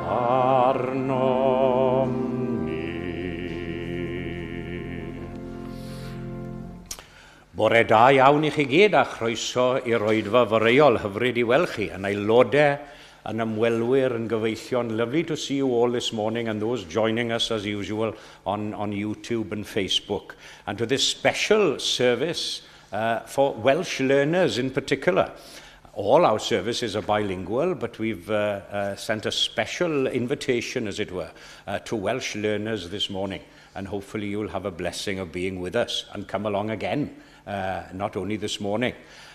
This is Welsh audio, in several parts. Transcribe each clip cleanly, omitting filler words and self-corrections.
arnom ni. Bore da iawn i chi gyd a chroeso i'r oedfa foreol, hyfryd i weld chi yn aelodau, yn ymwelwyr, yn gyfeillion. Lovely to see you all this morning and those joining us as usual on YouTube and Facebook. And to this special service for Welsh learners in particular. All our services are bilingual, but we've sent a special invitation, as it were, to Welsh learners this morning. And hopefully you'll have a blessing of being with us and come along again, not only this morning.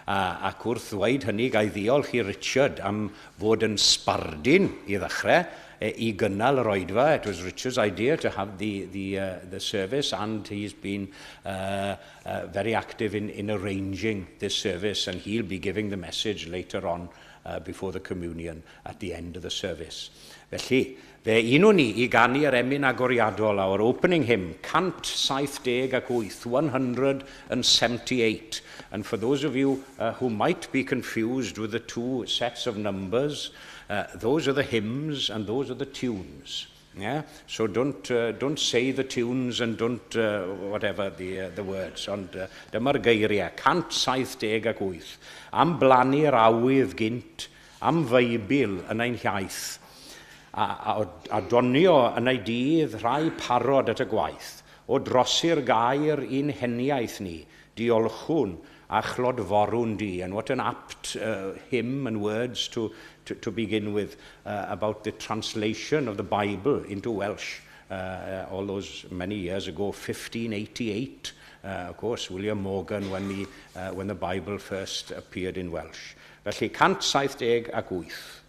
Ac wrth ddweud hynny, ga i ddiolch i Richard am fod yn sbardun i ddechrau i gynnal yr oedfa. It was Richard's idea to have the service, and he's been very active in arranging this service, and he'll be giving the message later on before the communion at the end of the service. Felly, fe unwn ni i ganu yr emyn agoriadol, our opening hymn, 178, 178. And for those of you who might be confused with the two sets of numbers, those are the hymns and those are the tunes. Yeah? So don't say the tunes and don't whatever the words. Ond dyma'r geiriau, 178. Am blannu'r awydd gynt, am Feibl yn ein hiaith, a donio yn ei dydd rhai parod at y gwaith, o drosi'r gair i'n heniaith ni, diolchwn a chlodforwn di. And what an apt hymn and words to begin with about the translation of the Bible into Welsh all those many years ago, 1588. Of course, William Morgan, when the Bible first appeared in Welsh. Felly, 178. Diolch.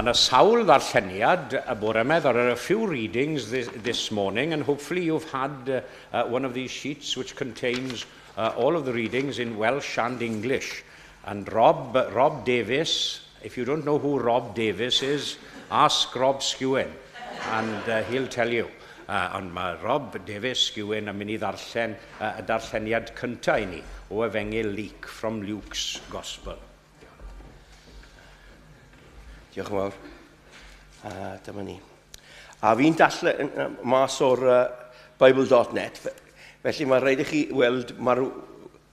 Mae yna sawl ddarlleniad y bore yma. There are a few readings this morning, and hopefully you've had one of these sheets which contains all of the readings in Welsh and English. And Rob Davis, if you don't know who Rob Davis is, ask Rob Skewen, and he'll tell you. Ond mae Rob Davis Skewen yn mynd i ddarllen y darlleniad cyntaf i ni o Efengyl Luc, from Luke's Gospel. Diolch yn fawr. Dyma ni. A fi'n darllen mas o'r Bible.net, felly mae rhaid i chi weld mae'r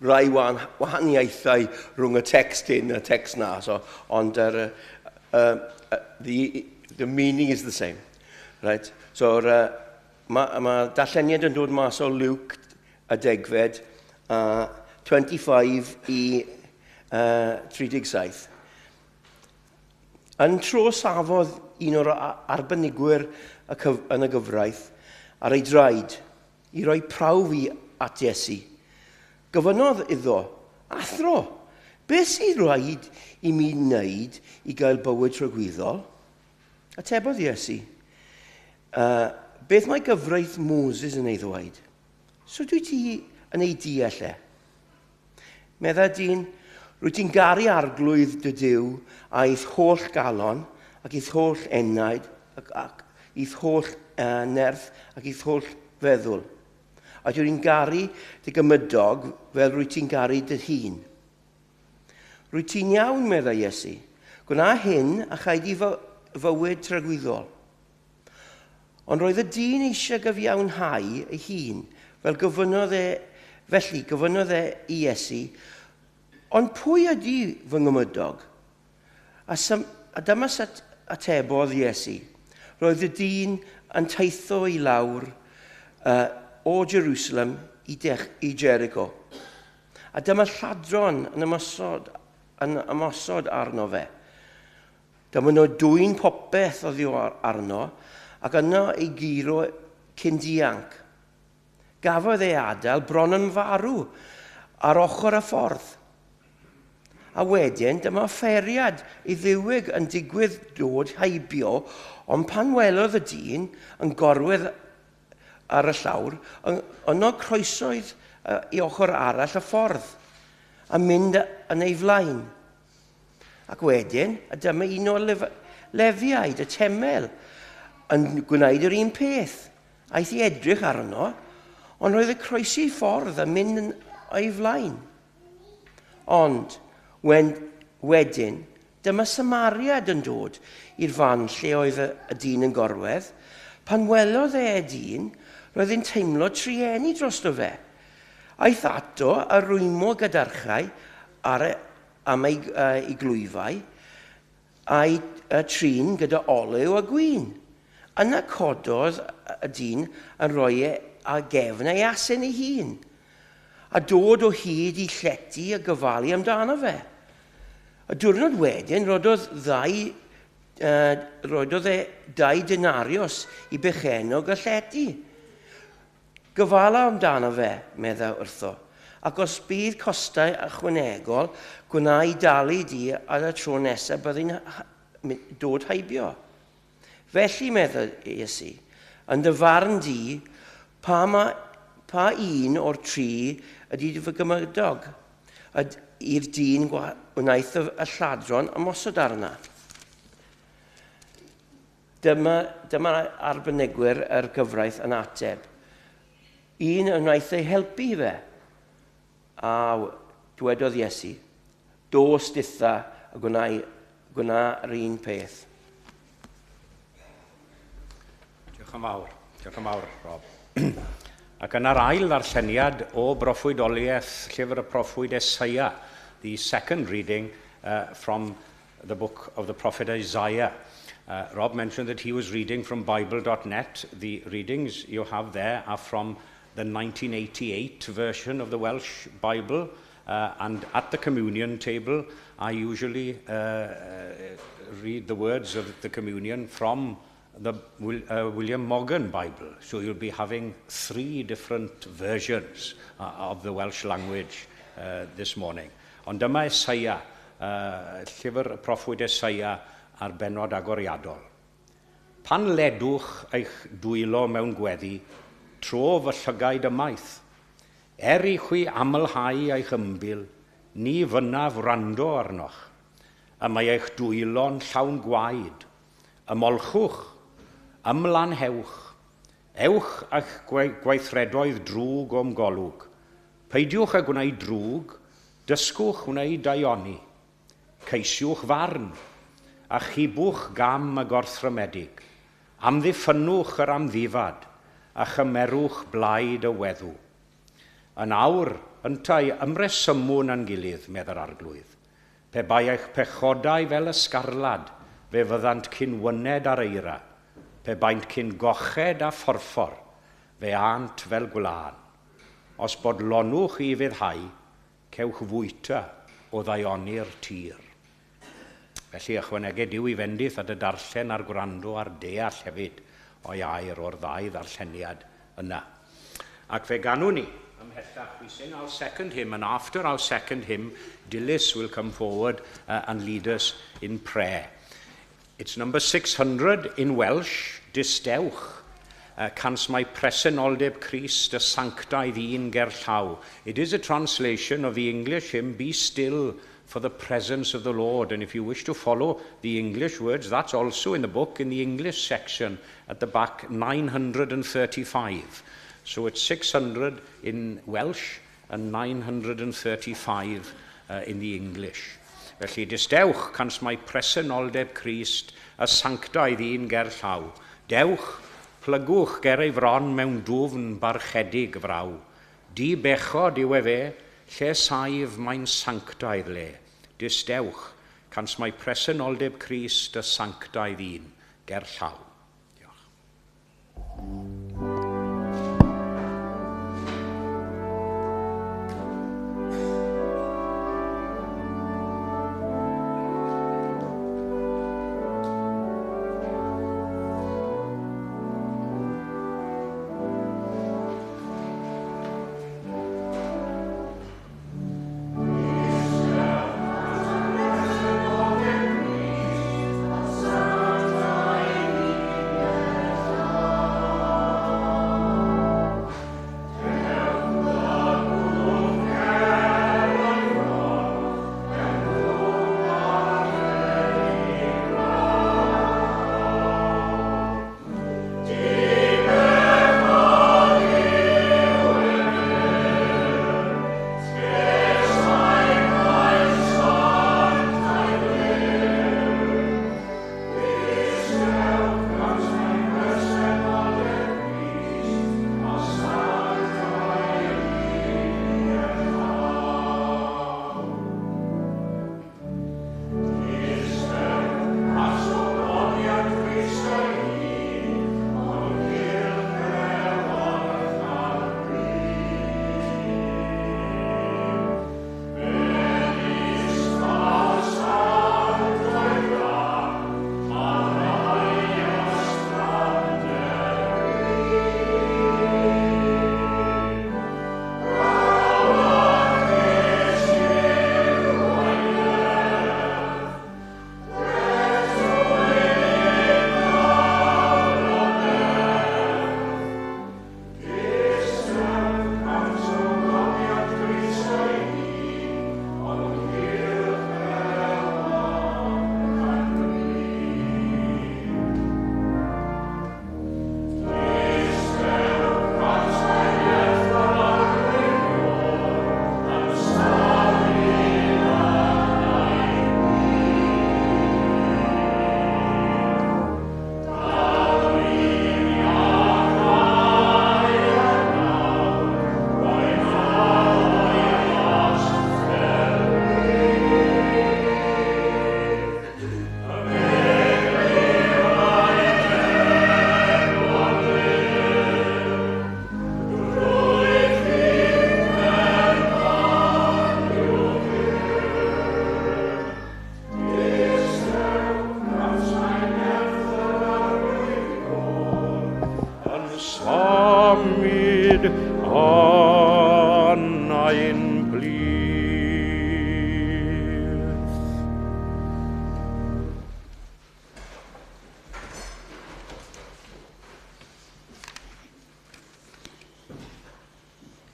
rai wahaniaethau rhwng y text hyn a text na, so, ond the meaning is the same. Right? So, mae darlleniad yn dod mas o Luke y 10fed, 25 i 37. Un tro safodd un o'r arbenigwyr yn y gyfraith ar ei draed i roi prawf i at Iesu. Gofynnodd iddo, "Athro, beth sydd rhaid i mi wneud i gael bywyd tragwyddol?" Atebodd Iesu, "Beth mae gyfraith Moses yn ei ddweud? Sut wyt ti yn ei deall e?" Medda dyn, "Rwyt ti'n garu Arglwydd dy Duw â'th holl galon ac i'th holl enaid ac i'th holl nerth ac i'th holl feddwl. A dwi'n garu dy gymydog fel rwyt ti'n garu dy hun." "Rwyt ti'n iawn," meddai Iesu. "Gwna hyn a chei di fywyd tragwyddol." Ond roedd y dyn eisiau gyfiawnhau ei hun, felly gofynnodd e i Iesu, "Ond pwy ydy fy ngymydog?" A dyma sut atebodd Iesu. Roedd y dyn yn teithio i lawr o Jerusalem i Jericho. A dyma lladron yn ymosod arno fe. Dyma nhw dwyn popeth oddi arno ac yna ei guro cyn dianc. Gafodd ei adael bron yn farw ar ochr y ffordd. A wedyn, dyma offeiriad Iddewig yn digwydd dod heibio, ond pan welodd y dyn yn gorwedd ar y llawr, yno croesodd i ochr arall y ffordd a mynd yn ei flaen. Ac wedyn, a dyma un o'r Lefiaid, y temel, yn gwneud yr un peth. Aeth i edrych arno, ond roedd y croesi ffordd yn mynd yn o'i flaen. Ond, wedyn, dyma Samariad yn dod i'r fan lle oedd y dyn yn gorwedd. Pan welodd e y dyn, roedd e'n teimlo trueni drosto fe. Aeth ato a rwymo gadarchau am ei glwyfau a'i trin gyda olew a gwin. Yna cododd y dyn yn rhoi e ar gefn ei asen ei hun a dod o hyd i llety a gofalu amdano fe. Y diwrnod wedyn, rhoddodd e 2 denarios i bechenog y llety. "Gofala amdano fe," medda wrtho. "Ac os bydd costau ychwanegol, gwna i dalu di ar y tro nesaf byddi'n dod heibio." Felly, medda Iesu, "yn dy farn di, pa un o'r tri ydy fy gymydog i'r dyn wnaeth y lladron ymosod arna?" Dyma arbenigwyr yr gyfraith yn ateb. "Un wnaeth ei helpu fe." A dwedodd Iesu, "Dos ditha a gwna'r un peth." Diolch yn fawr. Diolch yn fawr, Rob. Ac yna'r ail ddarlleniad o broffwydoliaeth llyfr y proffwyd Esaia, the second reading from the book of the prophet Isaiah. Rob mentioned that he was reading from Bible.net. The readings you have there are from the 1988 version of the Welsh Bible. And at the communion table, I usually read the words of the communion from the William Morgan Bible. So you'll be having three different versions of the Welsh language this morning. Ond dyma Esaia, llyfr y proffwyd Esaia. a'r bennod agoriadol. Pan ledwch eich dwylo mewn gweddi, tro fy llygaid ymaith. Er i chwi amlhau eich ymbil, ni fynnaf wrando arnoch. Y mae eich dwylo'n llawn gwaed. Ymolchwch, ymlanhewch, ewch eich gweithredoedd drwg o'm golwg. Peidiwch â gwneud drwg, dysgwch wneud daioni. Ceisiwch farn, a chibwch gam y gorthrymedig. Amddiffynnwch yr amddifad, a chymerwch blaid y weddw. Yn awr, yntau ymresymwn â'n gilydd, medd yr Arglwydd. Pe bai eich pechodau fel ysgarlad, fe fyddant cyn wyned ar eira. Pe baent cyn goched a phorffor, fe ânt fel gwlân. Os bodlonwch i ufuddhau, cewch fwyta o ddaioni'r tir. Felly ychwaneged Duw i fendith at y darllen a'r gwrando a'r deall hefyd o'i air o'r ddau ddarlleniad yna. Ac fe ganwn ni ymhellach. We sing our second hymn, and after our second hymn, Dilys will come forward and lead us in prayer. It's number 600 in Welsh, Distewch. Cans mae presenoldeb Crist y sanctaidd un ger llaw. It is a translation of the English hymn, Be Still for the Presence of the Lord. And if you wish to follow the English words, that's also in the book, in the English section at the back, 935. So it's 600 in Welsh and 935 in the English. Felly, distewch, cans mae presenoldeb Crist y sanctaidd un ger llaw. Dewch, plygwch ger ei fron mewn dwfn barchedig fraw. Di bechod yw efe, lle saif mae'n sanctaidd le. Distewch, cans mae presenoldeb Crist y sanctaidd un ger llaw. Diolch.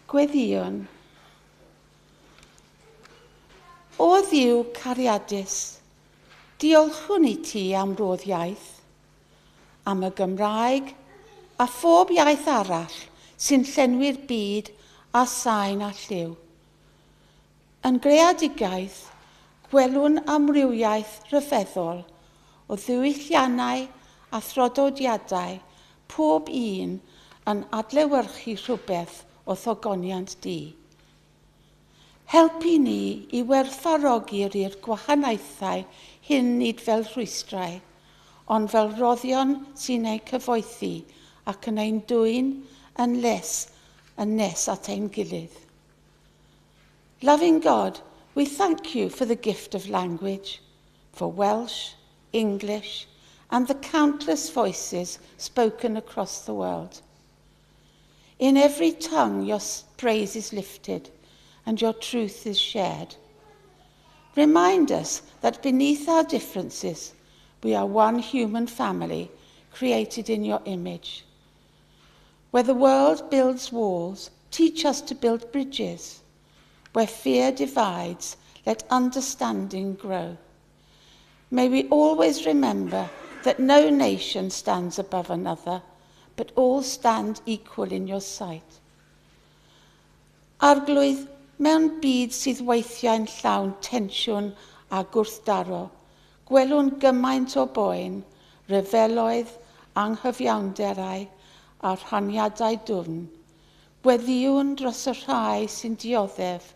Gweddïwn. O Dduw cariadus, diolchwn i ti am rodd iaith, am y Gymraeg a phob iaith arall sy'n llenwi'r byd â sain a lliw. Yn greadigaeth, gwelwn amrywiaeth rhyfeddol o ddiwylliannau a thraddodiadau, pob un yn adlewyrchu rhywbeth o'th ogoniant di. Helpu ni i werthfawrogi'r gwahaniaethau hyn nid fel rhwystrau, ond fel rhoddion sy'n ein cyfoethu ac yn ein dwyn yn nes at ein gilydd. Loving God, we thank you for the gift of language, for Welsh, English, and the countless voices spoken across the world. In every tongue your praise is lifted and your truth is shared. Remind us that beneath our differences, we are one human family created in your image. Where the world builds walls, teach us to build bridges. Where fear divides, let understanding grow. May we always remember that no nation stands above another, but all stand equal in your sight. Arglwydd, mewn byd sydd weithiau'n llawn tensiwn a gwrthdaro, gwelwn gymaint o boen, rhyfeloedd, anghyfiawnderau a rhaniadau dwfn. Gweddïwn dros y rhai sy'n dioddef,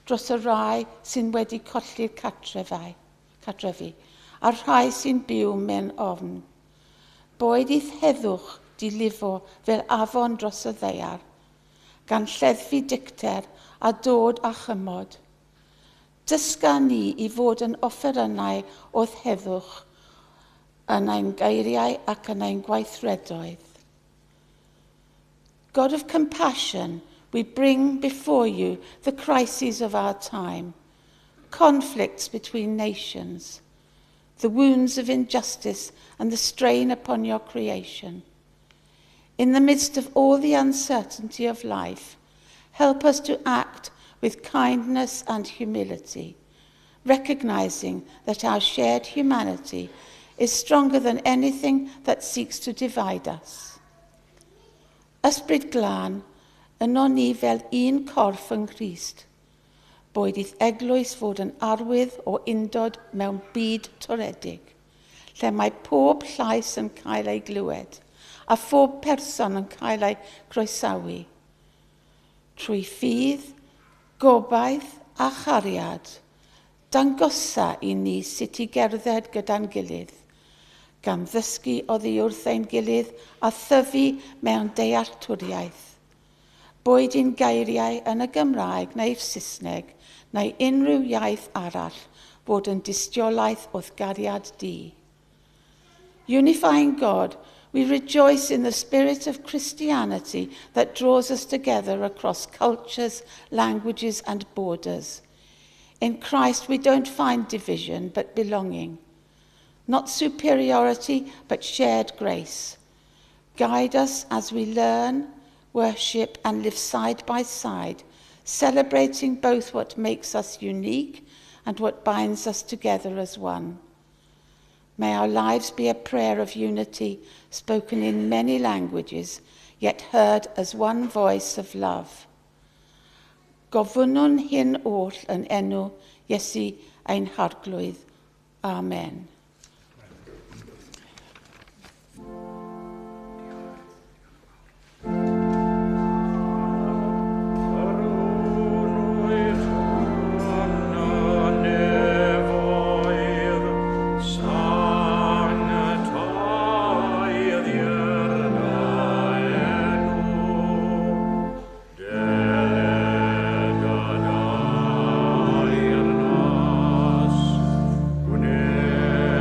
dros y rhai sy'n wedi colli'r cartrefi, a'r rhai sy'n byw mewn ofn. Boed i'th heddwch di lifo fel afon dros y ddaear, gan lleddfu dicter a dod â chymod. Dysga ni i fod yn offerynnau o'th heddwch yn ein geiriau ac yn ein gweithredoedd. God of compassion, we bring before you the crises of our time, conflicts between nations, the wounds of injustice and the strain upon your creation. In the midst of all the uncertainty of life, help us to act with kindness and humility, recognizing that our shared humanity is stronger than anything that seeks to divide us. Ysbryd Glân, uno ni fel un corff yng Nghrist. Boed i'th eglwys fod yn arwydd o undod mewn byd toredig, lle mae pob llais yn cael ei glywed a phob person yn cael ei croesawu. Trwy ffydd, gobaith a chariad, dangosa i ni sut i gerdded gyda'n gilydd, gan ddysgu oddi wrth ein gilydd a thyfu mewn dealltwriaeth. Boed i'n geiriau yn y Gymraeg neu'r Saesneg neu unrhyw iaith arall fod yn dystiolaeth o'th gariad di. Unifying God, we rejoice in the spirit of Christianity that draws us together across cultures, languages and borders. In Christ we don't find division but belonging. Not superiority but shared grace. Guide us as we learn, worship and live side by side, celebrating both what makes us unique and what binds us together as one. May our lives be a prayer of unity, spoken in many languages, yet heard as one voice of love. Gofynnwn hyn oll yn enw Iesu ein Harglwydd. Amen. Yr wn wyt yn y nefoedd, sanctaidd yw'r enw. Deled dy deyrnas, gwneler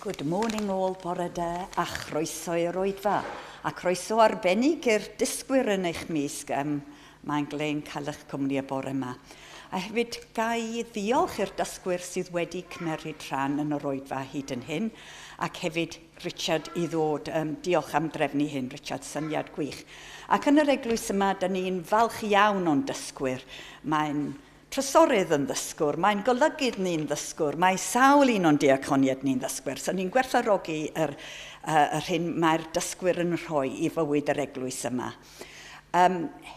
Good morning all, bore da, a chroeso i'r oedfa. A croeso arbennig i'r dysgwyr yn eich misg. Mae'n glên cael eich cwmni y bore yma. A hefyd gai ddiolch i'r dysgwyr sydd wedi cymeryd rhan yn yr oedfa hyd yn hyn, ac hefyd Richard i ddod. Diolch am drefnu hyn, Richard, syniad gwych. Ac yn yr eglwys yma, da ni'n falch iawn o'n dysgwyr. Mae'n trysorydd yn ddysgwr, mae'n golygydd ni'n ddysgwr, mae sawl un o'n diaconiad ni'n ddysgwyr. So ni'n gwerthfawrogi yr hyn mae'r dysgwyr yn rhoi i fywyd yr eglwys yma.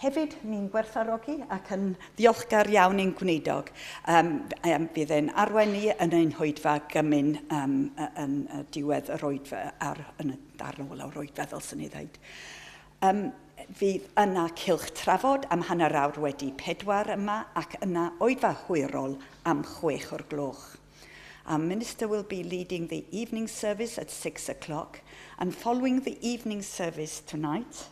Hefyd, ni'n gwerthfawrogi ac yn ddiolchgar iawn i'n gweinidog. Bydd e'n arwain ni yn ein hoedfa gymun yn diwedd yr oedfa, yn y darn ola o'r oedfa, ddylswn i ddweud. Fydd yna cylch trafod am 4:30 yma ac yna oedfa hwyrol am 6:00. Our minister will be leading the evening service at 6 o'clock, and following the evening service tonight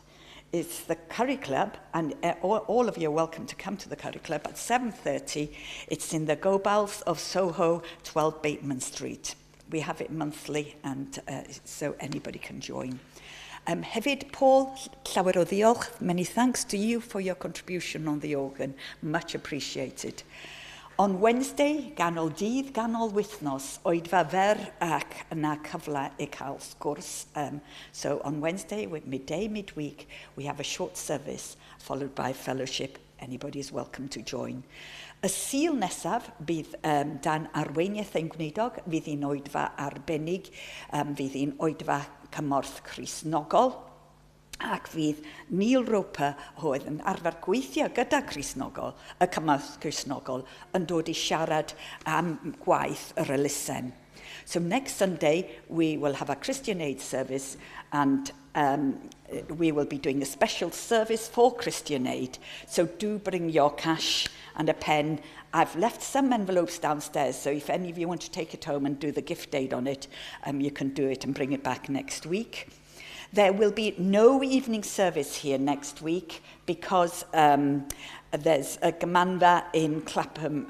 is the Curry Club, and all of you are welcome to come to the Curry Club at 7:30. It's in the Goballs of Soho, 12 Bateman Street. We have it monthly, and so anybody can join. Hefyd, Paul, llawer o ddiolch. Many thanks to you for your contribution on the organ. Much appreciated. On Wednesday, ganol dydd, ganol wythnos, oedfa fer ac yna cyfle i cael sgwrs. So on Wednesday, with midday, midweek, we have a short service followed by fellowship. Anybody is welcome to join. Y Sul nesaf bydd dan arweiniaeth ein gweinidog, fydd hi'n oedfa arbennig, fydd hi'n oedfa cymorth Cristnogol, ac fydd Neil Roper, oedd yn arfer gweithio gyda Cristnogol, y cymorth Cristnogol, yn dod i siarad am gwaith yr elusen. So next Sunday, we will have a Christian Aid service, and we will be doing a special service for Christian Aid. So do bring your cash and a pen. I've left some envelopes downstairs, so if any of you want to take it home and do the gift aid on it, you can do it and bring it back next week. There will be no evening service here next week because there's a gymanfa in Clapham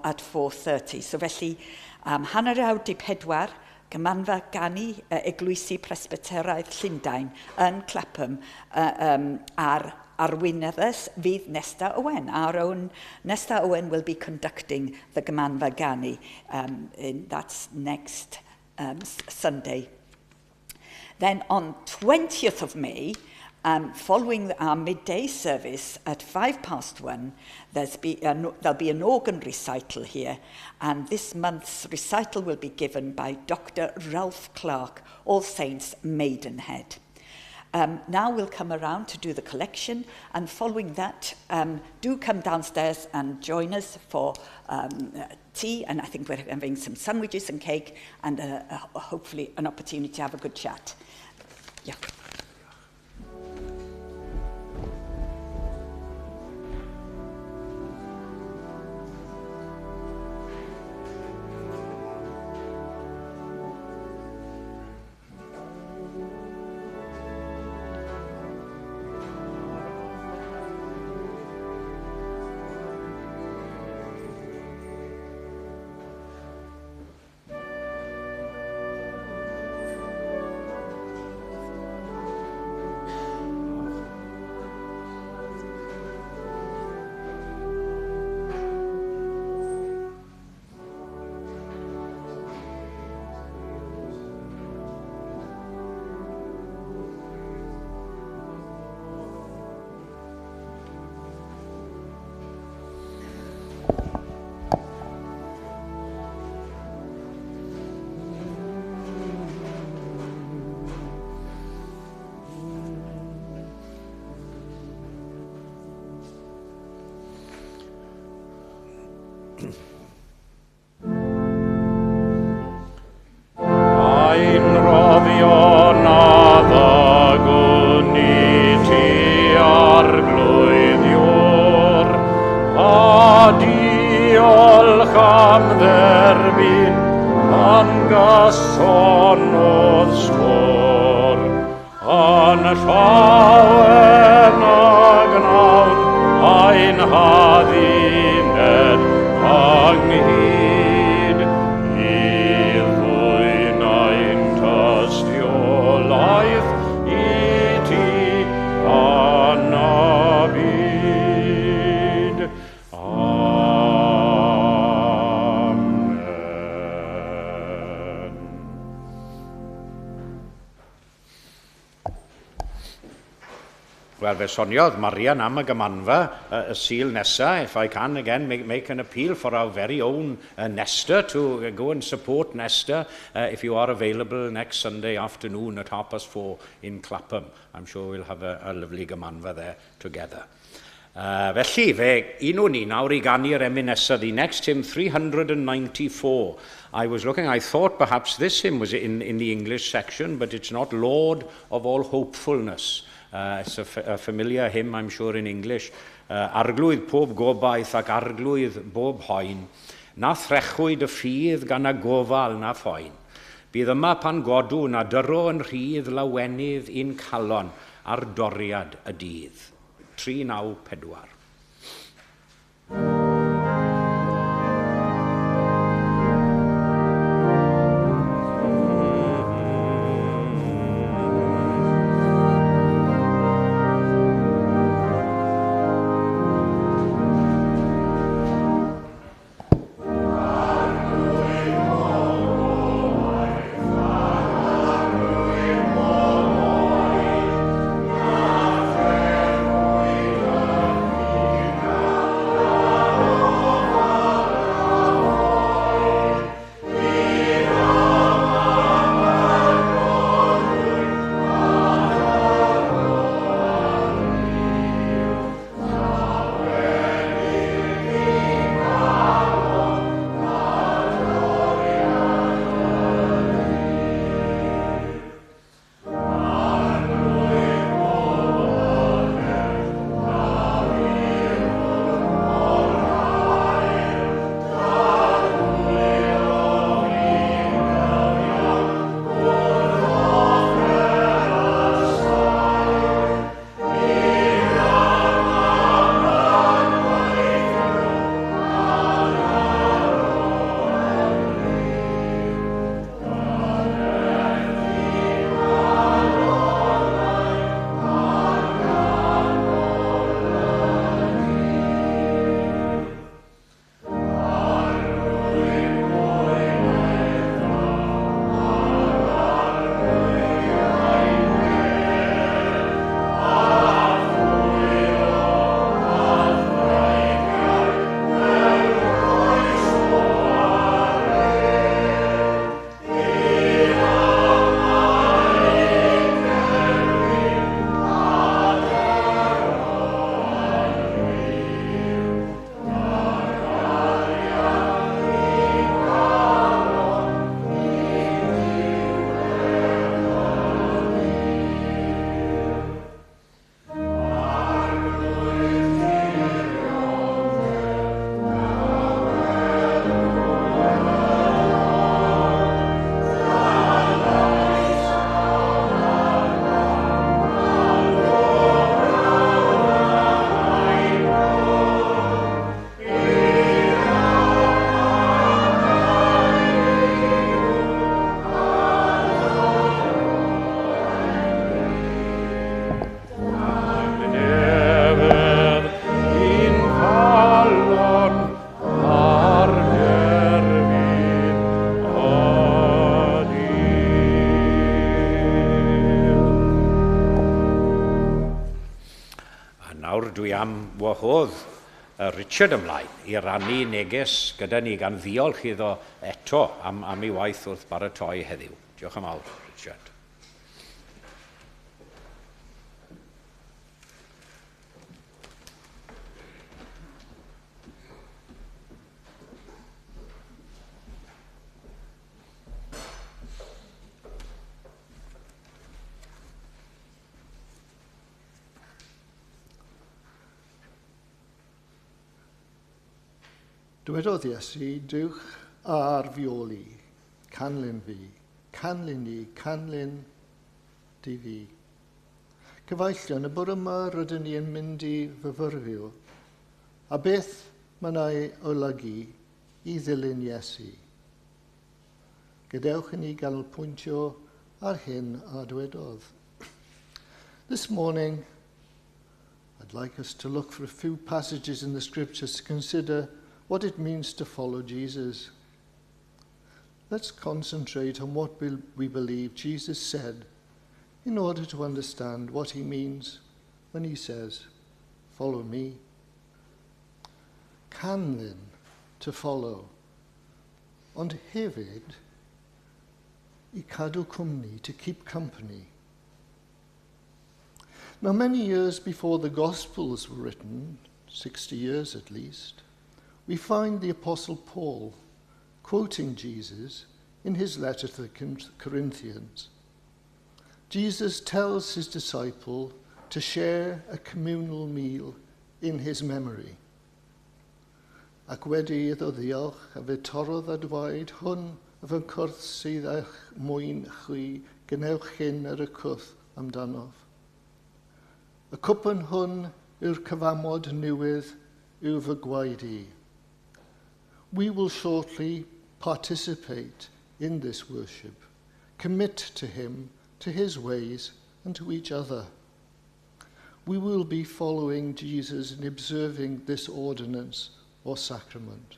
at 4:30. So felly, 3:30, gymanfa ganu Eglwysi Presbyteraidd Llundain yn Clapham ar arweinyddes fydd Nesta Owen. Our own Nesta Owen will be conducting the gymanfa ganu. That's next Sunday. Then on 20th of May, following our midday service at 1:05, there'll be an organ recital here, and this month's recital will be given by Dr. Ralph Clark, All Saints, Maidenhead. Now we'll come around to do the collection, and following that, do come downstairs and join us for tea, and I think we're having some sandwiches and cake, and hopefully an opportunity to have a good chat. Yeah. Ein rhoddion a ddygwn i ti Arglwydd Iôr, a diolch am dderbyn yn gyson o'dd stôr. Yn llawen a gnawn ein hadduned ynghyd, i ddwyn Wel, fe soniodd Marian am y gymanfa y Sul nesa. If I can again make an appeal for our very own Nesta to go and support Nesta if you are available next Sunday afternoon at 4:30 in Clapham. I'm sure we'll have a lovely gymanfa there together. Felly, fe unwn ni nawr i ganu'r emyn nesaf, the next hymn, 394. I was looking, I thought perhaps this hymn was in the English section, but it's not. Lord of all hopefulness. It's a familiar hymn, I'm sure, in English. Arglwydd pob gobaith ac arglwydd bob hoen, na threchwyd y ffydd gan y gofal na phoen. Bydd yma pan godwn a dyro yn rhydd lawenydd i'n calon ar doriad y dydd. 394. Wahodd Richard ymlaen i rannu neges gyda ni gan ddiolch iddo eto am ei waith wrth baratoi heddiw. Diolch yn fawr, Richard. Dywedodd Iesu, dewch ar fy ôl i, canlyn fi, canlyn i, canlyn di fi. Cyfeillion, y bore yma rydyn ni yn mynd i fyfyrio, a beth mae'n ei olygu i ddilyn Iesu. Gadewch i ni ganolbwyntio ar hyn a dwedodd. This morning, I'd like us to look for a few passages in the scriptures to consider what it means to follow Jesus. Let's concentrate on what we believe Jesus said in order to understand what he means when he says, "Follow me." Canlyn, to follow, ond hefyd i cadw cwmni, to keep company. Now, many years before the Gospels were written, 60 years at least, we find the Apostle Paul quoting Jesus in his letter to the Corinthians. Jesus tells his disciple to share a communal meal in his memory. Ac wedi iddo ddiolch, a fe torrodd a dweud, "Hwn yw fy nghorff sydd er mwyn chwi, gwnewch hyn er y cof amdanof. Y cwpan hwn yw'r cyfamod newydd yw fy gwaed i." We will shortly participate in this worship, commit to him, to his ways, and to each other. We will be following Jesus in observing this ordinance or sacrament.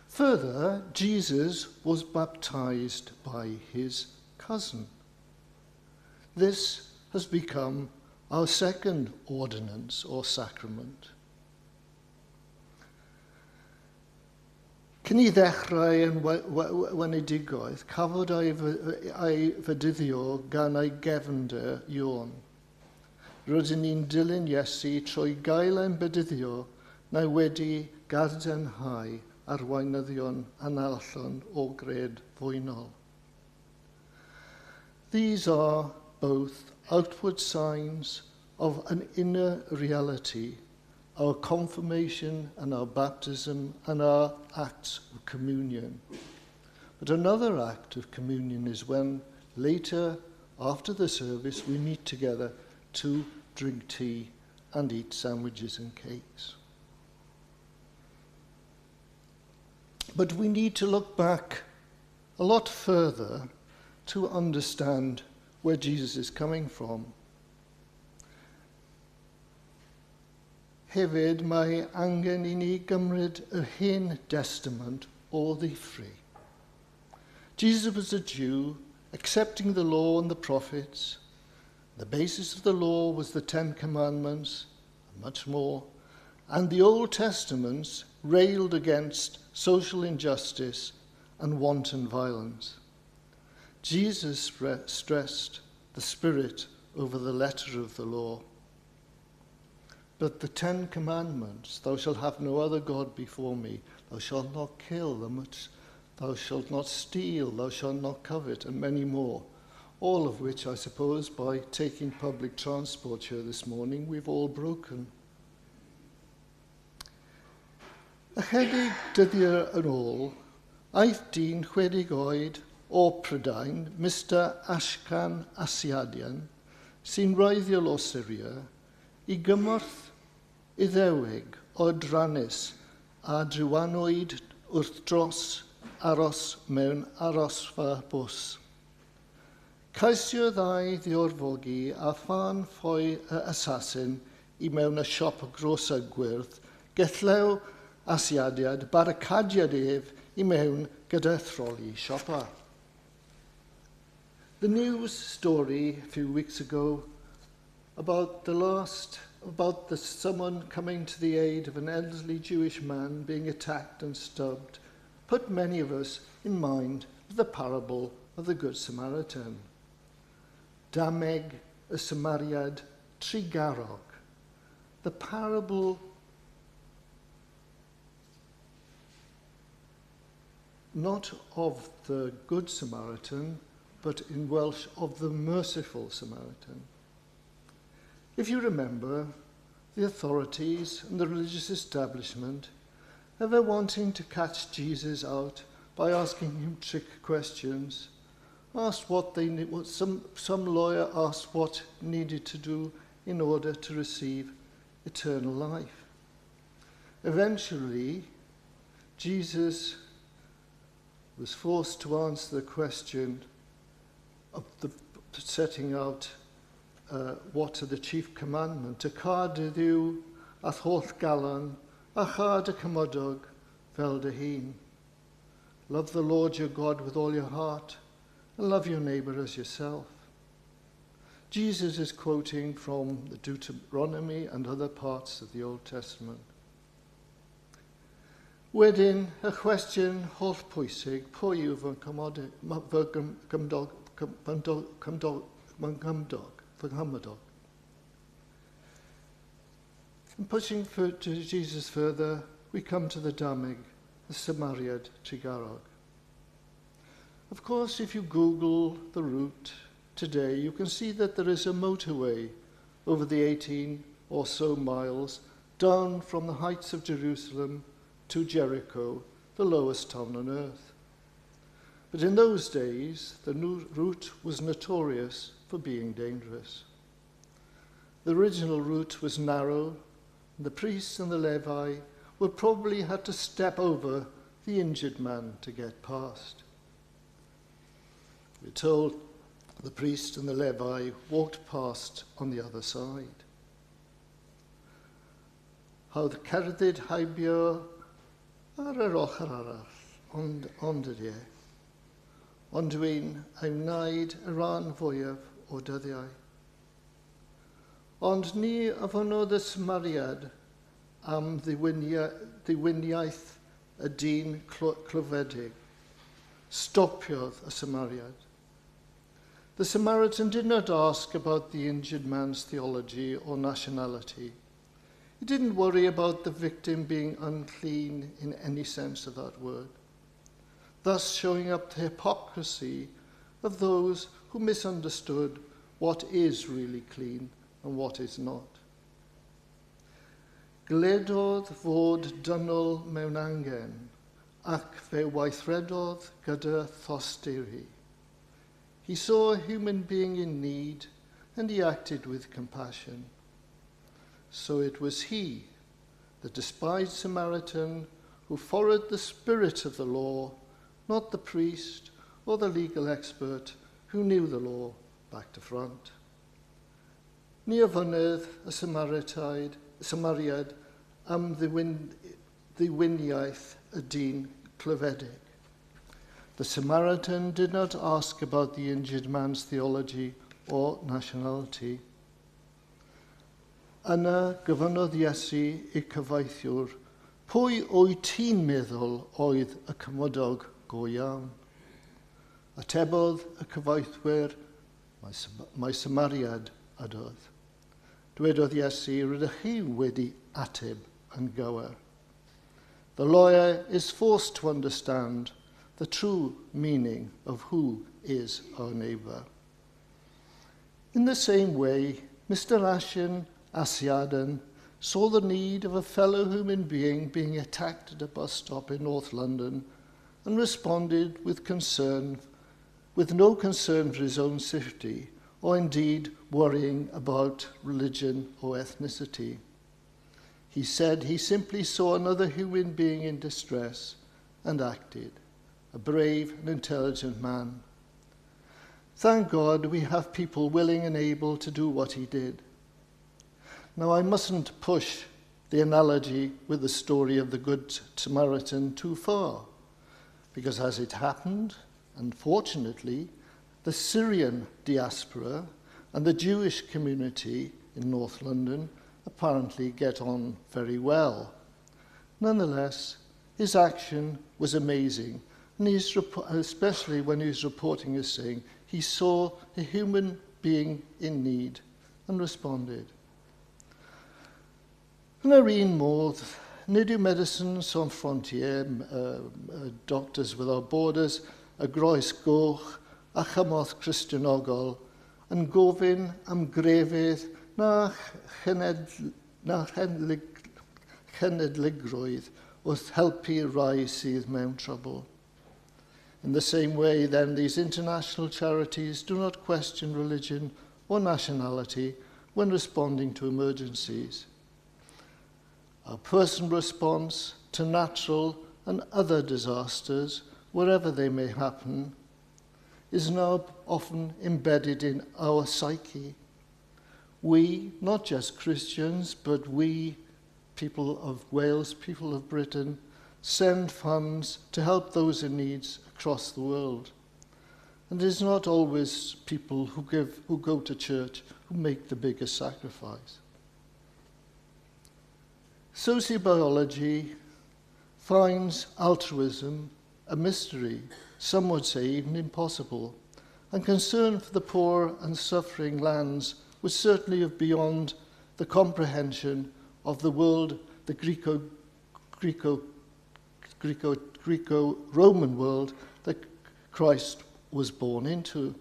Further, Jesus was baptized by his cousin. This has become our second ordinance or sacrament. Cyn ei ddechrau yn wenedigaeth, cafodd ei fedyddio gan ei gefnder Ioan. Rydyn ni'n dilyn Iesu trwy gael ein bedyddio neu wedi gadarnhau arweinyddion anallon o gred fwynol. These are both outward signs of an inner reality, our confirmation and our baptism and our acts of communion. But another act of communion is when later, after the service, we meet together to drink tea and eat sandwiches and cakes. But we need to look back a lot further to understand where Jesus is coming from. Hefyd, mae angen i ni gymryd yr Hen Testament o ddifri. Jesus was a Jew, accepting the law and the prophets. The basis of the law was the Ten Commandments, and much more. And the Old Testaments railed against social injustice and wanton violence. Jesus stressed the spirit over the letter of the law. But the Ten Commandments, "Thou shalt have no other God before me, thou shalt not kill, thou shalt not steal, thou shalt not covet," and many more, all of which, I suppose, by taking public transport here this morning, we've all broken. Ychydig dyddiau yn ôl, aeth dyn 60 oed o Prydain, Mr Ashkan Asiadian, sy'n wreiddiol o Syria, i gymorth Iddewig oedrannus a drywanwyd wrth dros aros mewn arosfa bws. Ceisiodd ei ddiorfogi a phan ffoi y assassin i mewn y siop groser gwyrdd, gellew Asiadiad baricadiad ef i mewn gyda throli siopa. The news story a few weeks ago about someone coming to the aid of an elderly Jewish man being attacked and stabbed put many of us in mind of the parable of the Good Samaritan. Dameg y Samariad Trugarog. The parable not of the Good Samaritan, but in Welsh of the Merciful Samaritan. If you remember, the authorities and the religious establishment ever wanting to catch Jesus out by asking him trick questions, asked what they what some lawyer asked what needed to do in order to receive eternal life. Eventually, Jesus was forced to answer the question of the setting out what are the chief commandment, to câr dy Dduw a'th holl galon, a châr dy cymydog fel dy hun. Love the Lord your God with all your heart, and love your neighbour as yourself. Jesus is quoting from the Deuteronomy and other parts of the Old Testament. Wedyn, y cwestiwn holl pwysig, pwy yw fy nghymydog? And pushing to Jesus further, we come to the Damig, the Samariad Trugarog. Of course, if you Google the route today, you can see that there is a motorway over the 18 or so miles down from the heights of Jerusalem to Jericho, the lowest town on earth. But in those days, the new route was notorious for being dangerous. The original route was narrow, and the priests and the Levi would probably have to step over the injured man to get past. We're told the priest and the Levi walked past on the other side. Hawdd cerdded heibio ar yr ochr arall, ond ydy e. Ond dwi'n ei wneud y rhan fwyaf o dyddiau. Ond ni ofynnodd y Samariad am ddiwiniaeth y dyn clwyfedig. Stopiodd y Samariad. The Samaritan did not ask about the injured man's theology or nationality. He didn't worry about the victim being unclean in any sense of that word, thus showing up the hypocrisy of those who misunderstood what is really clean and what is not. Gwelodd fod dynol mewn angen, ac fe weithredodd gyda thosturi. He saw a human being in need, and he acted with compassion. So it was he, the despised Samaritan, who followed the spirit of the law, not the priest or the legal expert who knew the law back to front. Ni ofynnodd y Samariad am ddiwiniaeth y dyn clwyfedig. The Samaritan did not ask about the injured man's theology or nationality. Yna gofynnodd Iesu i'r cyfreithiwr, pwy wyt ti'n meddwl oedd y cymydog go iawn? Atebodd y cyfreithwyr, mai Samariad ydoedd. Dwedodd Iesu, rydych chi wedi ateb yn gywir. The lawyer is forced to understand the true meaning of who is our neighbour. In the same way, Mr. Ashin Asiadan saw the need of a fellow human being being attacked at a bus stop in North London and responded with concern, with no concern for his own safety or indeed worrying about religion or ethnicity. He said he simply saw another human being in distress and acted, a brave and intelligent man. Thank God we have people willing and able to do what he did. Now, I mustn't push the analogy with the story of the Good Samaritan too far, because as it happened, unfortunately, the Syrian diaspora and the Jewish community in North London apparently get on very well. Nonetheless, his action was amazing, and especially when he was reporting his saying, he saw a human being in need and responded. Yn yr un modd, nid yw Médecins Sans Frontières, Doctors Without Borders, y Groes Goch a Chymorth Cristnogol yn gofyn am grefydd na chenedligrwydd wrth helpu rai sydd mewn trwbl. In the same way, then, these international charities do not question religion or nationality when responding to emergencies. Our personal response to natural and other disasters, wherever they may happen, is now often embedded in our psyche. We, not just Christians, but we, people of Wales, people of Britain, send funds to help those in need across the world. And it is not always people who go to church who make the biggest sacrifice. Sociobiology finds altruism a mystery, some would say even impossible, and concern for the poor and suffering lands was certainly of beyond the comprehension of the world, the Greco-Roman world that Christ was born into.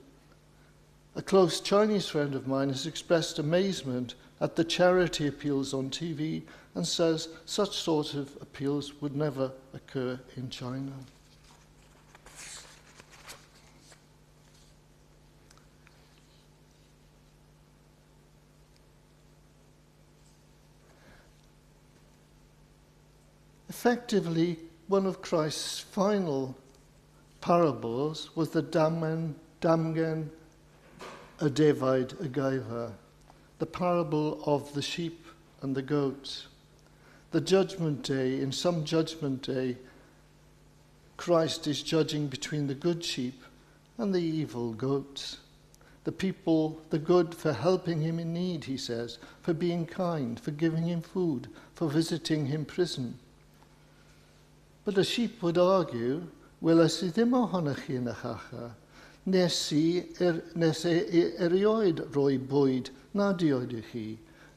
A close Chinese friend of mine has expressed amazement at the charity appeals on TV and says such sort of appeals would never occur in China. Effectively, one of Christ's final parables was the Damgen y Defaid y Geifr, the parable of the sheep and the goats. The judgment day, in some judgment day, Christ is judging between the good sheep and the evil goats. The people, the good for helping him in need, he says, for being kind, for giving him food, for visiting him prison. But the sheep would argue, weles i ddim ohonoch chi yn y carchar, nes i erioed roi bwyd na diod i chi.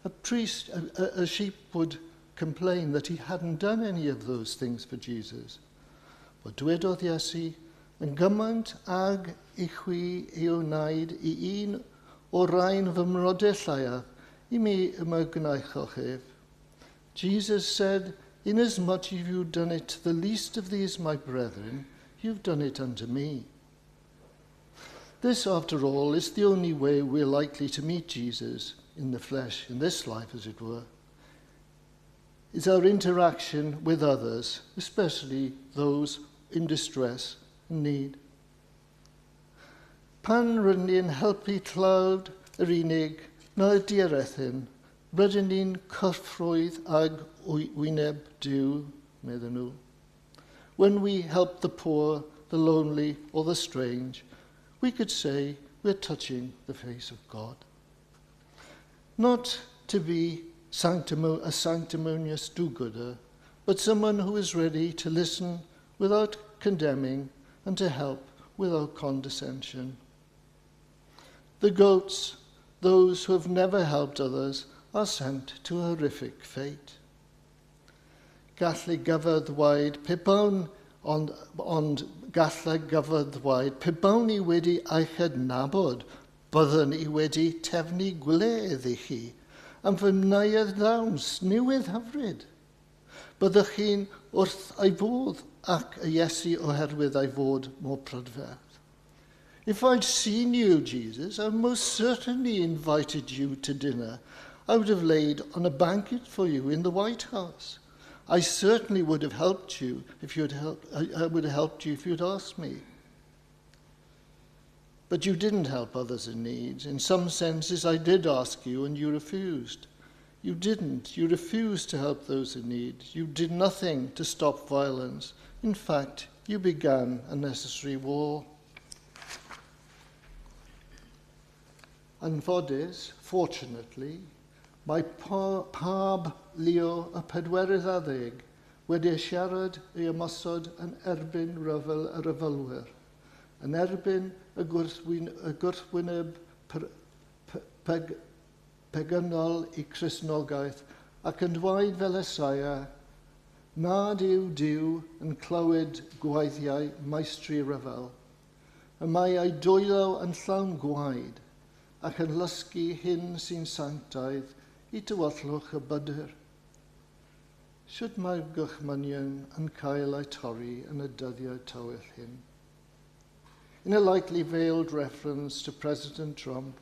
A sheep would complain that he hadn't done any of those things for Jesus. But dwedodd Iesu, yn gymaint ag i chwi ei wneud i un o'r rhain fy mrodyr lleiaf, i mi y gwnaethoch ef. Jesus said, inasmuch as you've done it to the least of these, my brethren, you've done it unto me. This, after all, is the only way we're likely to meet Jesus in the flesh, in this life, as it were, is our interaction with others, especially those in distress and need. Pan rydyn ni'n helpu tlawd yr unig na'r dierethyn, rydyn ni'n cyffwrdd ag wyneb Duw, medden nhw. When we help the poor, the lonely, or the strange, we could say we're touching the face of God. Not to be a sanctimonious do-gooder, but someone who is ready to listen without condemning and to help without condescension. The goats, those who have never helped others, are sent to a horrific fate. Gallai gyfedd waed pe bawn, ond gallai gyfedd waed pe bawn i wedi eich adnabod, byddwn i wedi trefnu gwledd i chi, am fy neuadd ddawns newydd hyfryd. Byddwch chi'n wrth ei fodd ac y Iesu oherwydd ei fod mor prydferth. If I'd seen you, Jesus, I most certainly invited you to dinner. I would have laid on a banquet for you in the White House. I certainly would have helped you if you'd helped. I would have helped you if you'd asked me. But you didn't help others in need. In some senses, I did ask you and you refused. You didn't. You refused to help those in need. You did nothing to stop violence. In fact, you began a necessary war. Anffodus, fortunately, mae Pab Leo y pedwerydd ar ddeg wedi siarad i ymosod yn erbyn rhyfel y rhyfelwyr, yn erbyn y gwrthwyneb pegynol i Cristnogaeth ac yn dweud fel Esaia nad yw Duw yn clywed gweithiau meistri rhyfel. Y mae ei dwylo yn llawn gwaed ac yn lysgu hyn sy'n sanctaidd i tywyllwch y bydr. Sut mae'r gorchmynion yn cael eu torri yn y dyddiau tywyll hyn? In a lightly veiled reference to President Trump,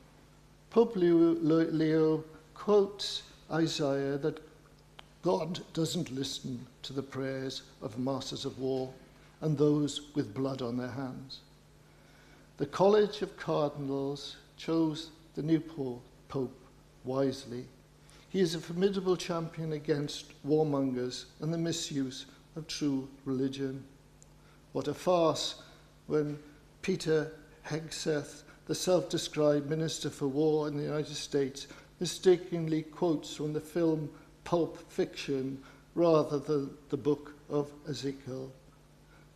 Pope Leo quotes Isaiah that God doesn't listen to the prayers of masters of war and those with blood on their hands. The College of Cardinals chose the new Pope wisely. He is a formidable champion against warmongers and the misuse of true religion. What a farce when Peter Hegseth, the self-described Minister for War in the United States, mistakenly quotes from the film Pulp Fiction rather than the book of Ezekiel.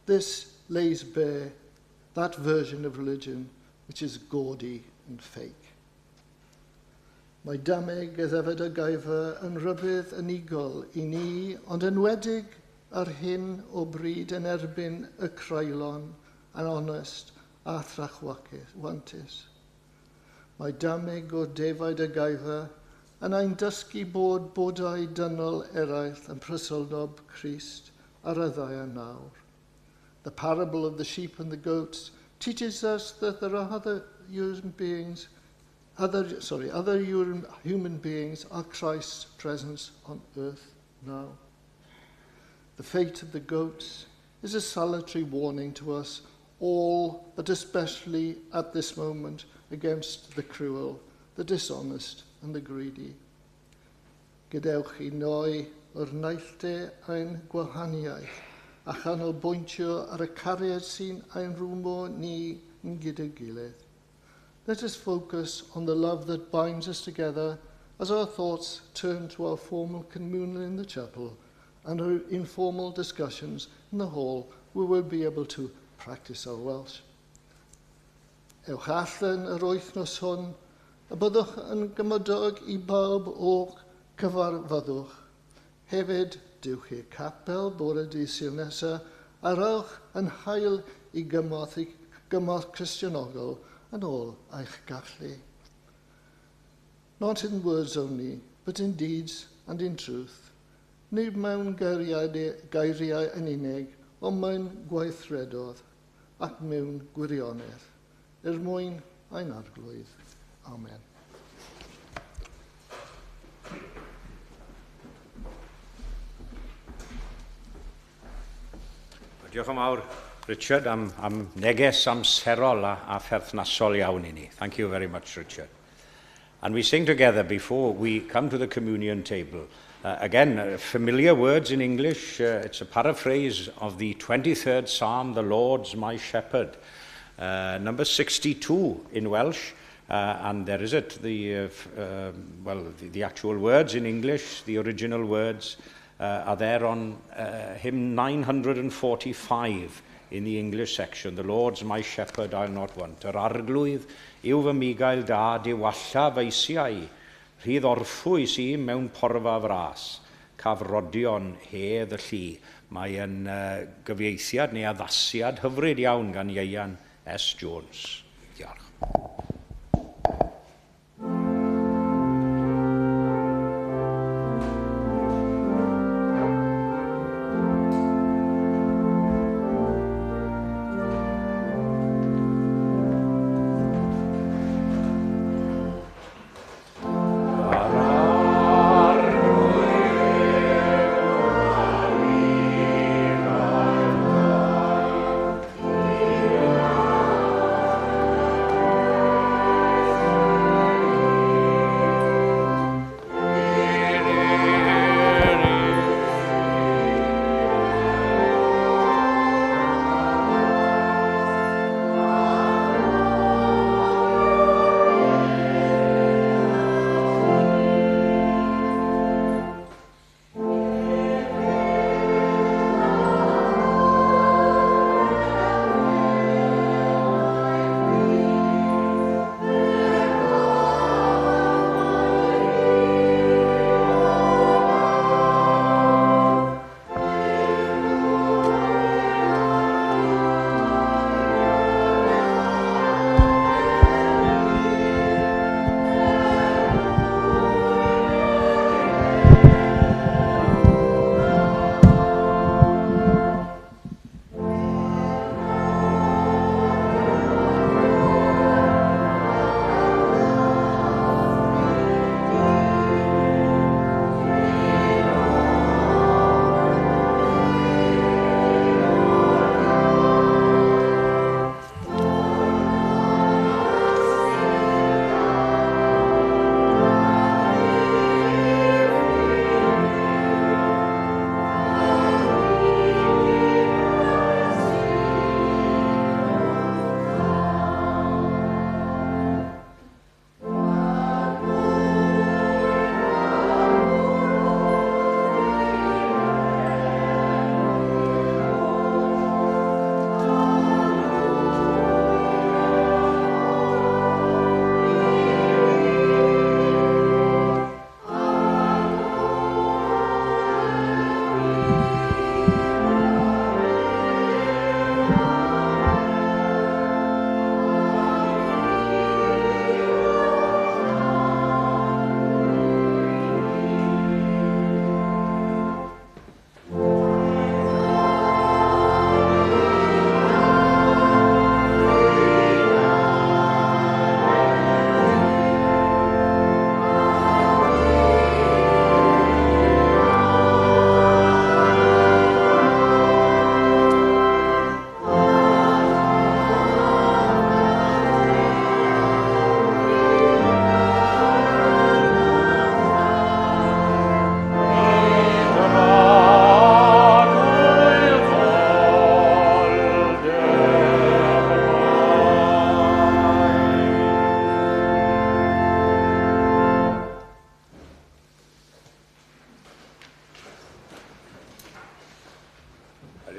This lays bare that version of religion which is gaudy and fake. Mae dameg y ddefed y gaifa yn rhybudd unigol i ni, ond enwedig ar hyn o bryd yn erbyn y creulon, anonest a thrachwantus. Mae dameg o defaid y gaifa yn ein dysgu bod bodau dynol eraill yn presenoldeb Crist ar y ddaear nawr. The parable of the sheep and the goats teaches us that there are other human beings, other human beings are Christ's presence on earth now. The fate of the goats is a salutary warning to us all, but especially at this moment, against the cruel, the dishonest and the greedy. Gadewch i ni o'r neilltu ein gwahaniaeth a chanolbwyntio ar y cariad sy'n ein rhwymo ni yn gyda'i gilydd. Let us focus on the love that binds us together as our thoughts turn to our formal communion in the chapel and our informal discussions in the hall, we will be able to practice our Welsh. Ewch allan yr wythnos hwn, a byddwch yn gymydog i bawb o'ch cyfarfyddwch. Hefyd, dewch i'r capel bore dydd Sul nesaf, a rhowch yn hael i gymorth Cristnogol yn ôl eich gallu. Not in words only, but in deeds and in truth. Nid mewn geiriau yn unig, ond mewn gweithredoedd ac mewn gwirionedd. Er mwyn ein Arglwydd. Amen. Diolch yn fawr, Richard, am neges amserol a pherthnasol iawn i ni. Thank you very much, Richard. And we sing together before we come to the communion table. Again, familiar words in English. It's a paraphrase of the 23rd Psalm, "The Lord's my shepherd." Number 62 in Welsh. And there is it, the actual words in English, the original words are there on hymn 945 in the English section. The Lord's my shepherd, I'll not want. Yr Arglwydd yw fy mugail da, diwalla fy eisiau. Rhydd orffwys i mewn porfa fras. Caf rodio'n hedd y lli. Mae yn gyfieithiad neu addasiad hyfryd iawn gan Ieuan S. Jones. Diolch.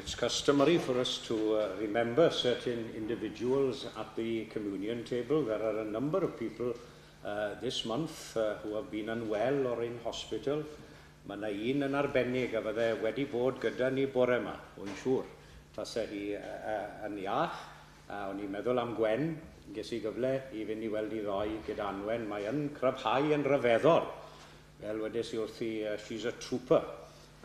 It's customary for us to remember certain individuals at the communion table. There are a number of people this month who have been unwell or in hospital. Mae yna un yn arbennig a fydde wedi bod gyda ni bore yma, wy'n siŵr. Tase hi yn iach. O'n i'n meddwl am Gwen, ges i gyfle i fynd i weld hi ddoe gyda Anwen. Mae yn cryfhau yn rhyfeddol. Fel wedes i wrthi, she's a trooper,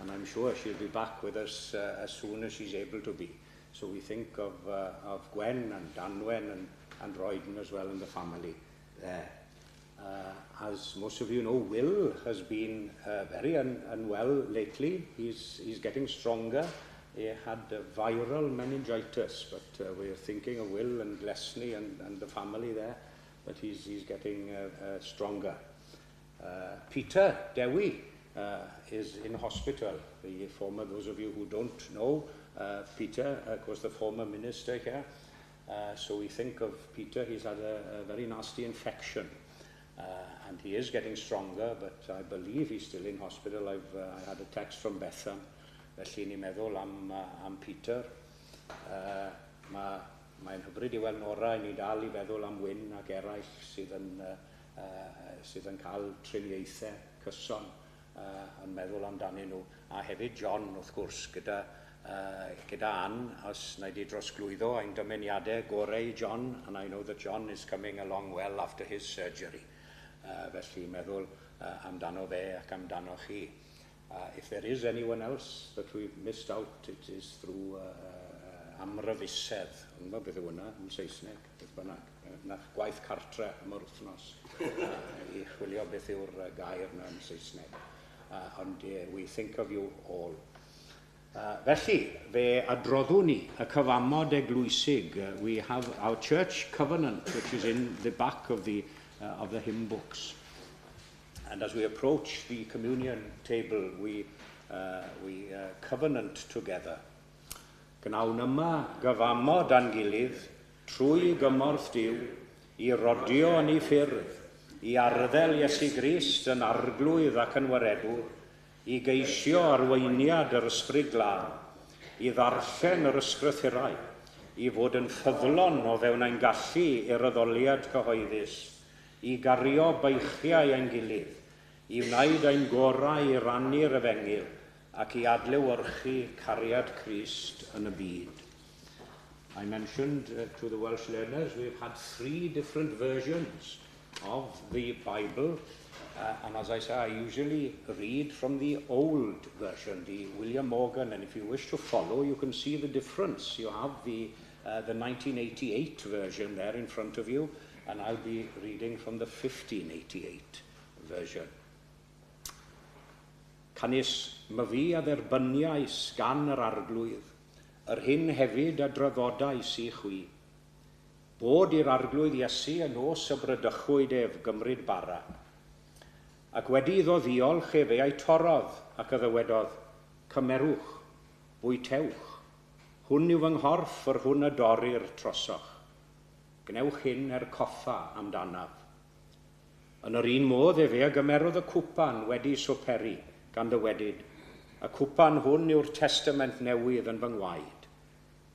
and I'm sure she'll be back with us as soon as she's able to be. So we think of Gwen and Anwen and Royden as well and the family there. As most of you know, Will has been very unwell lately. He's getting stronger. He had viral meningitis, but we're thinking of Will and Leslie and the family there, but he's getting stronger. Peter Dewi is in hospital. The former, those of you who don't know, Peter, of course, the former minister here. So we think of Peter, he's had a very nasty infection. And he is getting stronger, but I believe he's still in hospital. I had a text from Bethan. Felly ni'n meddwl am Peter. Mae'n hyfryd i weld Nora, i ni dal i feddwl am Wyn ac eraill sydd yn cael triniaethau cyson yn meddwl amdanyn nhw. A hefyd John, wrth gwrs, gyda Ann, os wna i di drosglwyddo ein dymuniadau gorau i John, and I know that John is coming along well after his surgery. Felly meddwl amdano fe ac amdano chi. If there is anyone else that we've missed out, it is through amryfusedd. Yn gwybod beth yw hwnna yn Saesneg, beth bynnag. Na'ch gwaith cartre am yr wythnos i chwilio beth yw'r gair yna yn Saesneg. Ond we think of you all. Felly, fe adroddwn ni y cyfamod eglwysig. We have our church covenant, which is in the back of the hymn books. And as we approach the communion table, we covenant together. Gnawn yma gyfamod â'n gilydd trwy gymorth Duw i rodio yn ei ffyrdd, i arddel Iesu Grist yn arglwydd ac yn waredwr, i geisio arweiniad yr Ysbryd Glân, i ddarllen yr ysgrythurau, i fod yn ffyddlon o fewn ein gallu i'r addoliad cyhoeddus, i gario beichiau ein gilydd, i wneud ein gorau i rannu'r efengyl ac i adlewyrchu cariad Crist yn y byd. I mentioned to the Welsh learners we've had three different versions of the Bible. And as I say, I usually read from the old version, the William Morgan, and if you wish to follow, you can see the difference. You have the 1988 version there in front of you, and I'll be reading from the 1588 version. Canys myfi a dderbyniais gan yr Arglwydd, yr hyn hefyd a draddodais i chwi. Bod i'r Arglwydd Iesu y nos y bradychwyd ef gymryd bara. Ac wedi iddo ddiolch efe a'i torrodd ac a ddywedodd, "Cymerwch, bwytewch, hwn yw fy nghorff yr hwn a dorir trosoch. Gwnewch hyn er coffa amdanaf." Yn yr un modd efe a gymerodd y cwpan wedi swperi, gan ddywedyd, "Y cwpan hwn yw'r testament newydd yn fy ngwaed.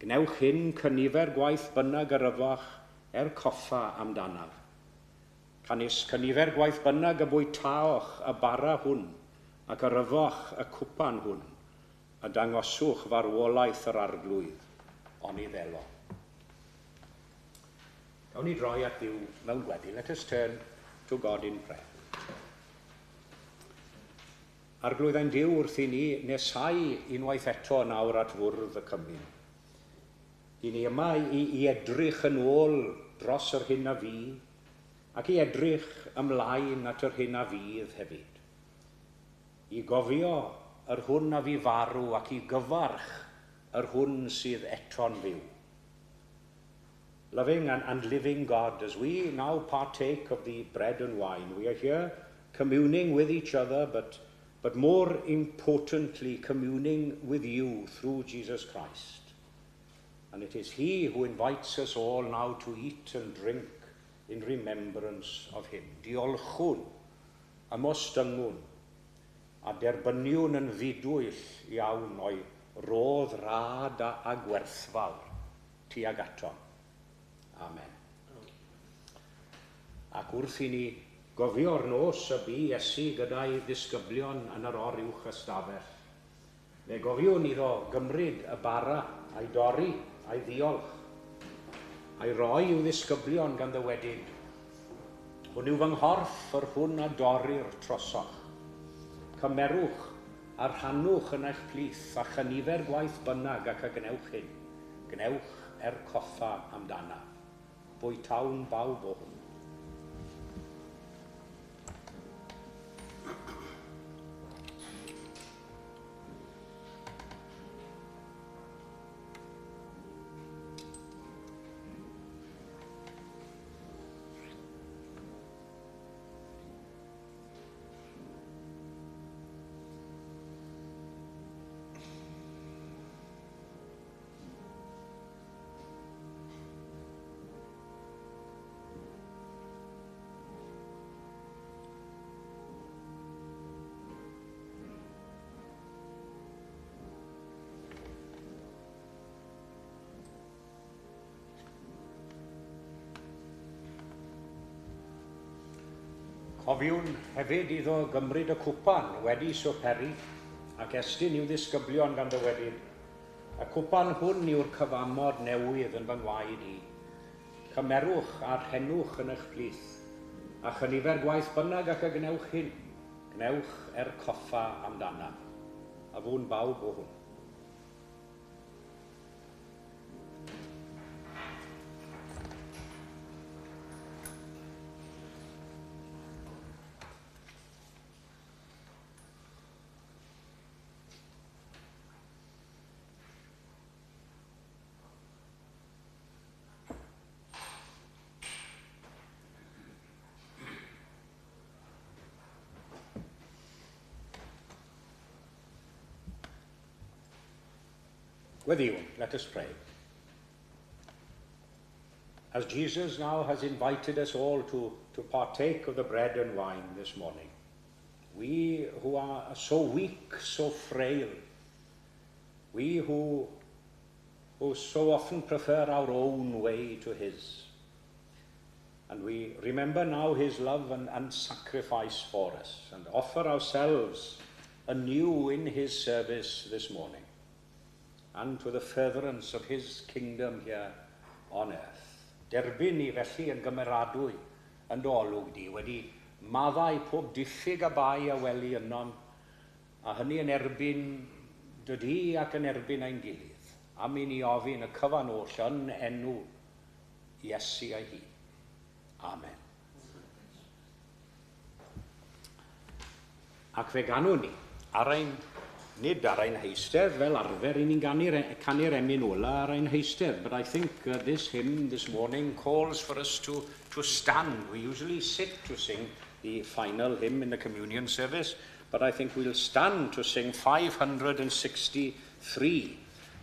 Gwnewch hyn cynifer gwaith bynnag yr yfoch er coffa amdanaf. Canys cynifer gwaith bynnag y bwytaoch y bara hwn ac yr yfoch y cwpan hwn, y dangoswch farwolaeth yr Arglwydd, oni ddelo." Gawn ni droi at Dduw mewn gweddi. Let us turn to God in prayer. Arglwydd ein Duw, wrth i ni nesau unwaith eto nawr at fwrdd y cymun. I ni yma i edrych yn ôl dros yr hyn a fu, ac i edrych ymlaen at yr hyn a fydd hefyd. I gofio yr hwn a fu farw ac i gyfarch yr hwn sydd eto'n fyw. Loving and living God, as we now partake of the bread and wine, we are here communing with each other, but more importantly, communing with you through Jesus Christ. And it is he who invites us all now to eat and drink in remembrance of him. Diolchwn, ymostyngwn, a derbyniwn yn ddidwyll iawn o'i rodd rad a, a gwerthfawr tuag atom. Amen. Ac wrth i ni gofio'r nos y bu Iesu gyda'i ddisgyblion yn yr oruwch ystafell, fe gofiwn iddo gymryd y bara a'i dorri a'i ddiolch, a'i roi i'w ddisgyblion gan ddywedyd, Hwn yw fy nghorff, yr hwn a dorrir trosoch. Cymerwch a rhannwch yn eich plith, a chynifer gwaith bynnag ac a gwnewch hyn, gwnewch er coffa amdanaf. Bwytawn bawb o hwn. Cofiwn hefyd iddo gymryd y cwpan wedi swperi ac estyn i'w ddisgyblion gan ddywedyd, Y cwpan hwn yw'r cyfamod newydd yn fy ngwaed i. Cymerwch a rhennwch yn eich plith, a chynifer gwaith bynnag ac y gwnewch hyn, gwnewch er coffa amdanaf. A fu'n bawb o hwn. Gweddïwn, let us pray. As Jesus now has invited us all to, to partake of the bread and wine this morning, we who are so weak, so frail, we who, who so often prefer our own way to his, and we remember now his love and, and sacrifice for us and offer ourselves anew in his service this morning and to the furtherance of his kingdom here on earth. Derbyn ni felly yn gymeradwy yn dy olwg di, wedi maddau pob diffyg a bai a weli ynom, a hynny yn erbyn dy di ac yn erbyn ein gilydd, am i ni ofyn y cyfan oll yn enw Iesu ei hun. Amen. Ac fe ganwn ni ar ein, nid ar ein heistedd fel arfer, i ni'n canu'r emyn ola ar ein heistedd, but I think this hymn this morning calls for us to, to stand. We usually sit to sing the final hymn in the communion service, but I think we'll stand to sing 563,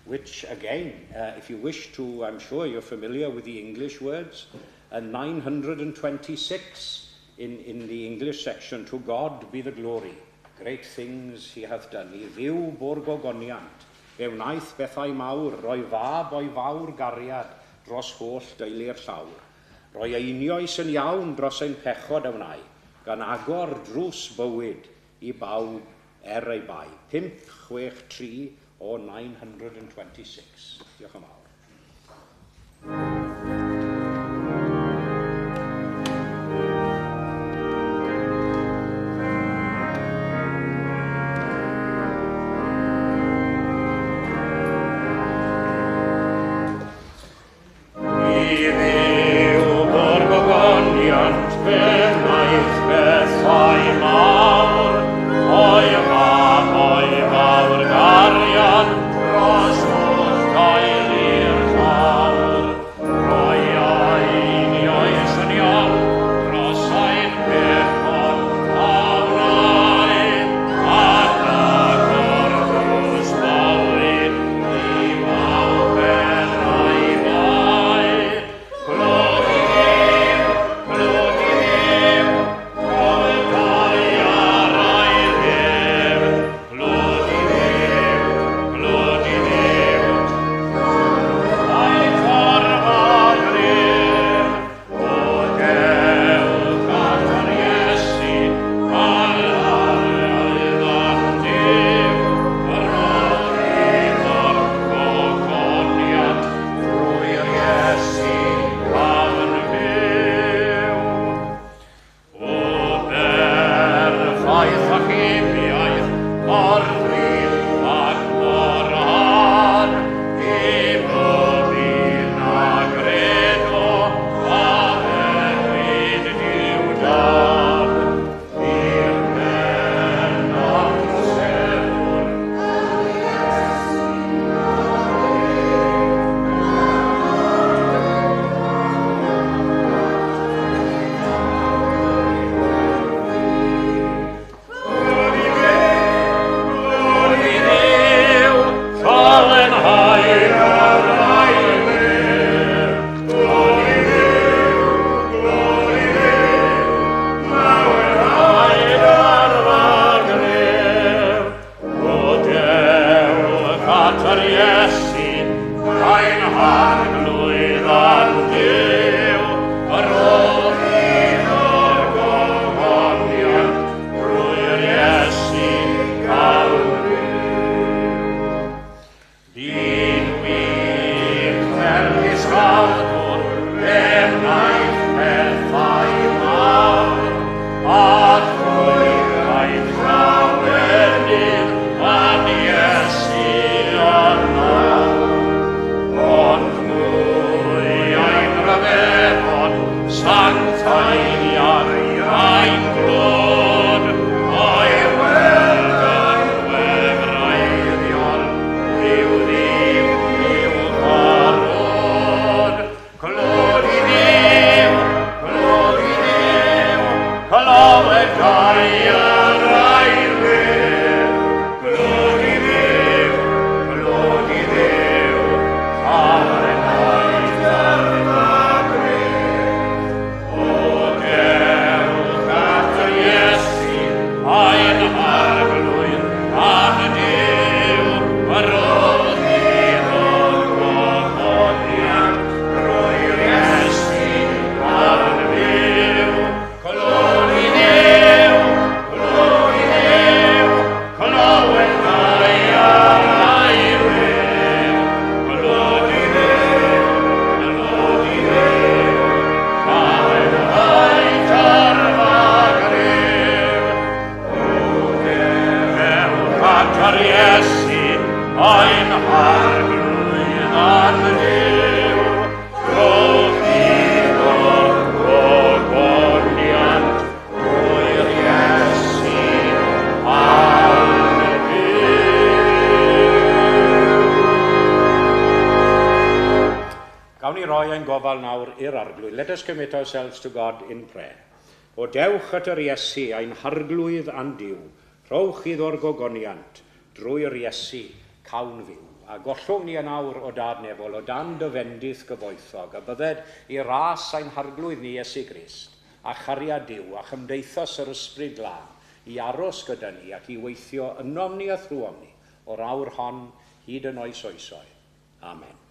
which again, if you wish to, I'm sure you're familiar with the English words, and 926 in, in the English section, to God be the glory. Great things he hath done. I Dduw bo'r gogoniant. Fe wnaeth bethau mawr, roi fab o'i fawr gariad dros holl deulu'r llawr. Roi einioes yn iawn dros ein pechod a wnai, gan agor drws bywyd i bawb er ei bai. 5, 6, 3 o 926. Diolch yn fawr. I Dduw bo'r gogoniant fe wnaeth bethau mawr, o'i fab o'i fawr gariad dros holl deulu'r roi ein gofal nawr i'r Arglwydd. Let us commit ourselves to God in prayer. O dewch at yr Iesu ein harglwydd a'n Duw, rhowch iddo'r gogoniant, drwy'r Iesu cawn fyw. A gollwng ni yn awr o dad nefol, o dan dy fendith gyfoethog, a bydded i ras ein harglwydd ni Iesu Grist, a chariad Duw, a chymdeithas yr ysbryd glân, i aros gyda ni ac i weithio ynom ni a thrwom ni, o'r awr hon hyd yn oes oesoedd. Amen.